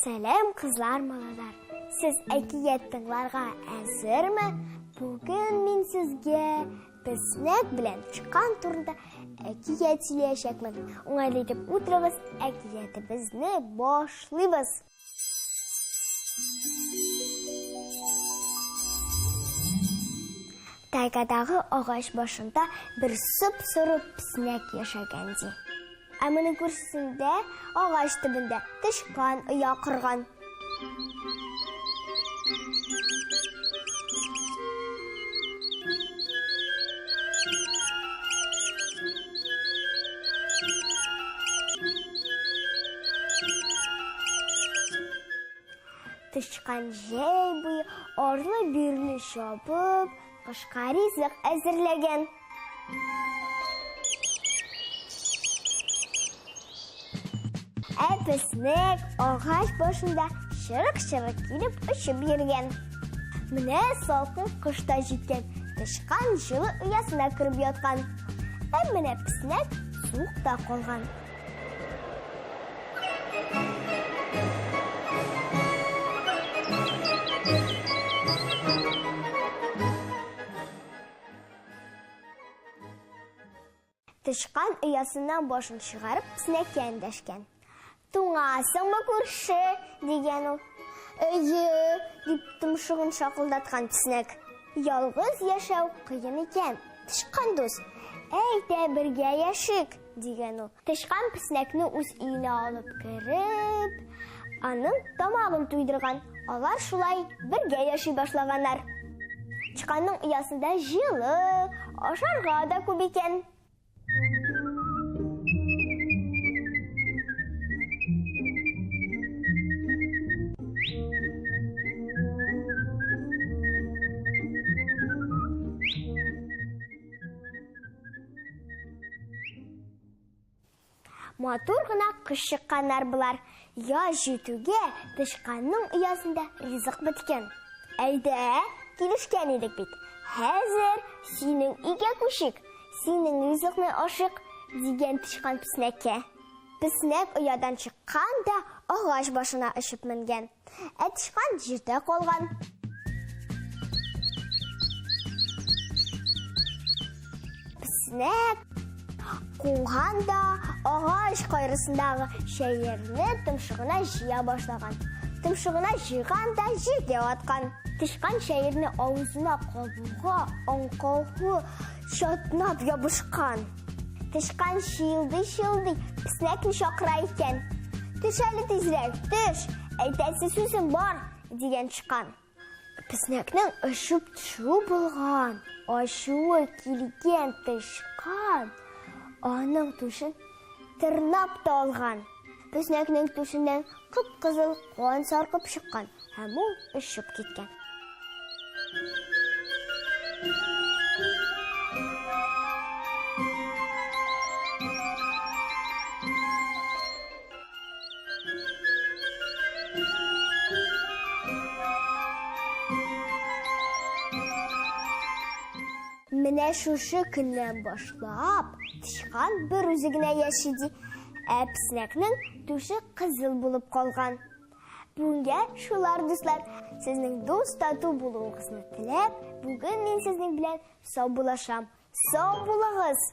Сәлам, кызлар, малайлар. Сез әкият тыңларга әзерме? Бүген мин сезгә песнәк белән тычкан турында әкият сөйләячәкмен. Уңайлы итеп утырыгыз, әкиятебезне башлыйбыз. Тайгадагы агач башында бер сып-соры песнәк яшәгән ди. Ә моның күршесендә агач төбендә тычкан оя корган. Тычкан җәй буе арлы-бирле чабып, Кышка ризык әзерләгән. Ә песнек агач башында чырык-чырык килеп очып йөргән. Менә салкын кыш та җиткән. Тычкан җылы оясына кереп яткан. Ә менә песнек суыкта калган. Тычкан оясыннан башын чыгарып, песнәккә эндәшкән. Туңасыңмы, күрше? дигән ул. Әйе, дип томшыгын шакылдаткан песнәк. Ялгыз яшәү кыен икән, тычкан дус. Әйдә бергә яшик, дигән ул. Тычкан песнәкне үз өенә алып кереп, аның тамагын туйдырган. Алар шулай бергә яши башлаганнар. Тычканның оясында җылы, ашарга да күп икән. Матур гына кыш чыкканнар болар. Яз җитүгә тычканның оясында ризык беткән. Әйдә, килешкән идек бит. Хәзер синең өйгә күчик, синең ризыкны ашыйк, дигән тычкан песнәккә. Песнәк оядан чыккан да агач башына очып менгән. Ә тычкан җирдә калган. Песнәк куган да агач кайрысындагы чәерне томшыгына җыя башлаган. Томшыгына җыйган да җиргә аткан. Тычкан чәерне авызына кабуга аңкауы чатнап ябышкан. Тычкан чыелдый-чыелдый песнәкне чакыра икән. Төш әле тизрәк, төш, әйтәсе сүзем бар, дигән тычкан. Песнәкнең очып төшүе булган, ачуы килгән тычкан аның түшен тырнап та алган. Песнәкнең түшеннән кып-кызыл кан саркып чыккан һәм ул очып киткән. Менә шушы көннән башлап, тычкан бер үзе генә яши ди. Ә песнәкнең түше кызыл булып калган. Бүгенгә шулар, дуслар. Сезнең дус тату булуыгызны теләп, бүген мин сезнең белән саубуллашам. Сау булыгыз!